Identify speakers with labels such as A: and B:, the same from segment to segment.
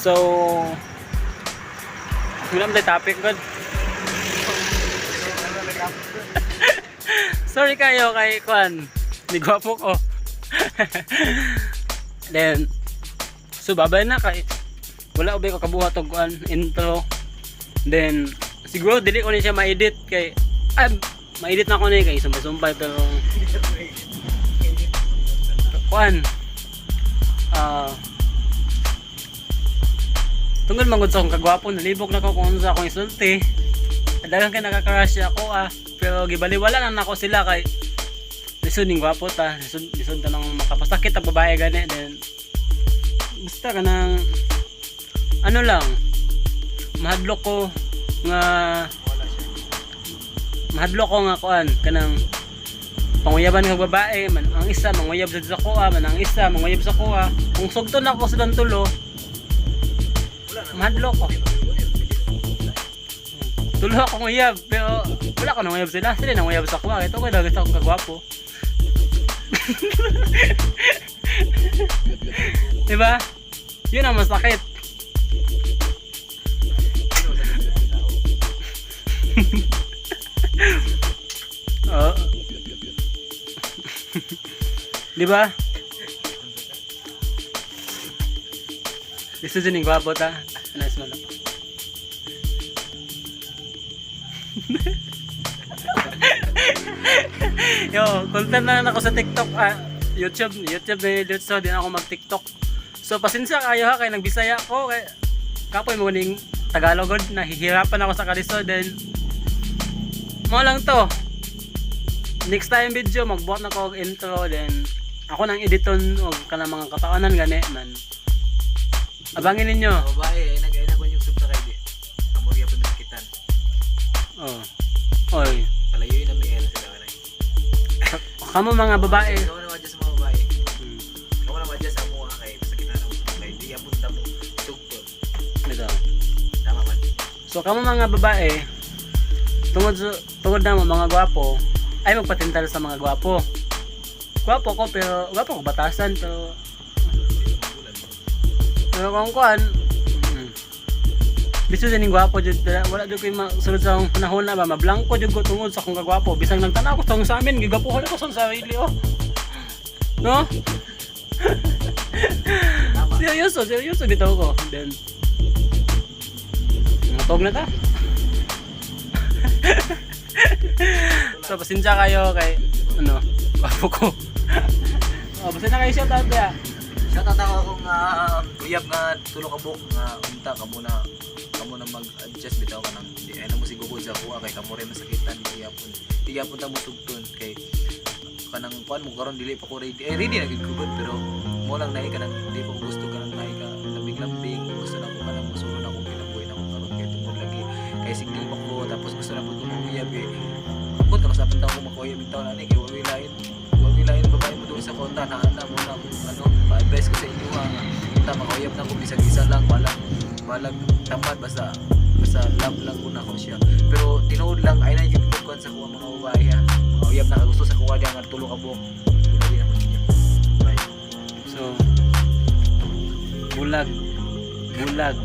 A: So, wala man topic god. Sorry kayo kay Kwan. Ni gwapo ko. Then, so babay na kay wala ubay ko kabuhat og kuan intro. Then siguro dili ko ni siya ma-edit kay ay ma-edit na ko ni kay sumbay-sumbay, pero kuan ah tungod man gud sa akong kagwapo, nalibok na ko kung ano sa akong isulti. Daghang kay nakaka-crush ako ah, pero gibaliwala na nako sila kay lisod ning gwapo ta, lisod lisod ta nang makapasakit ang babae gani. Then basta kanang ano lang, mahadlok ko nga
B: Wala siya.
A: Mahadlok ko nga kuan kanang panguyaban kag babae man, ang isa manguyab sa kuha man, ang isa manguyab sa kuha, kung sugton ako sa tulo.
B: Wala na.
A: Mahadlok ko. Tulo ako nguyab, pero wala ko nanguyab sila, sila nanguyab sa kuha. Ito ko daw gusto akong kagwapo, diba? Yun ang masakit. Oo. Di ba? Gusto din yung gwapo ta. Nice man lang. Yo, content na lang ako sa TikTok, ah, YouTube, YouTube na yun, so di na ako mag-TikTok. So pasensya kayo ha kay nagbisaya ko kay kapoy mo ning Tagalog god, nahihirapan ako sa kalisod. Then mo lang to. Next time video, magbuhat na ko og intro, then ako nang editon og kanang mga kataonan gani man. Abangin ninyo.
B: Babae, ay nag yung sub na kay di. Amo gyapon masakitan.
A: Oh. Oy.
B: Palayoy na may ela sila kanay.
A: Kamo mga babae.
B: Ikaw na adjust sa mga babae. Ikaw na adjust sa mo kay masakitan mo kay di yapon ta mo sugton.
A: Bitaw.
B: Tama man.
A: So kamo mga babae, tungod na mo mga gwapo, ay magpatintal sa mga gwapo. Gwapo ko pero gwapo ko batasan, pero pero kung kuan, biso din gwapo jud, wala jud koy masunod sa akong panahon na ba, mablangko jud ko tungod sa akong kagwapo. Bisang nagtanaw ko sa akong sa amin, gigwapohan ko sa akong sarili oh. No?
B: Tama.
A: Seryoso, seryoso bitaw ko. Then natog na ta. So pasensya kayo kay ano, gwapo ko. Oh, basta na kayo, shout out ya.
B: Shout out ako akong uyab nga tulo ka buok nga unta kamo na mag-adjust bitaw ka nang di ay na mo sigugod sa kuha kay kamo rin masakitan, di yapon di yapon ta mo sugton kay kanang kuan mo karon dili pa ko ready, eh ready na gid ko gud, pero mo lang naay kanang di pa ko gusto kanang naay ka lambing-lambing. Gusto na ko kanang musulod na akong kinabuhi na ko karon kay tungod lagi kay single pa ko, tapos gusto na pud ko manguyab eh. Ambot ka sa tawo ko makuyab bitaw na ni kay wa lain babae mo doon sa konta na ana mo na kung ano pa-advise ko sa inyo ha, nga ta makauyab na ko bisag isa lang, walang walang tamad, basta basta love lang ko na ko siya. Pero tinuod lang ay na gyud kuan sa kuha mga babae ha, mga uyab na gusto sa kuha diya nga tulo ka buok, bulagi na mo ninyo. Bye.
A: So bulag. Bulag.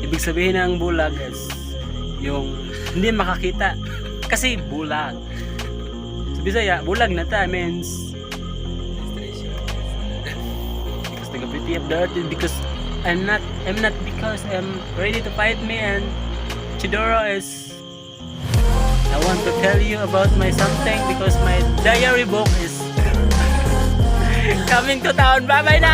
A: Ibig sabihin ng bulag is yung hindi makakita. Kasi bulag. Sa Bisaya, bulag na ta means because the gravity of the earth is because I'm not because I'm ready to fight me and Chidoro is I want to tell you about my something because my diary book is coming to town. Bye bye na.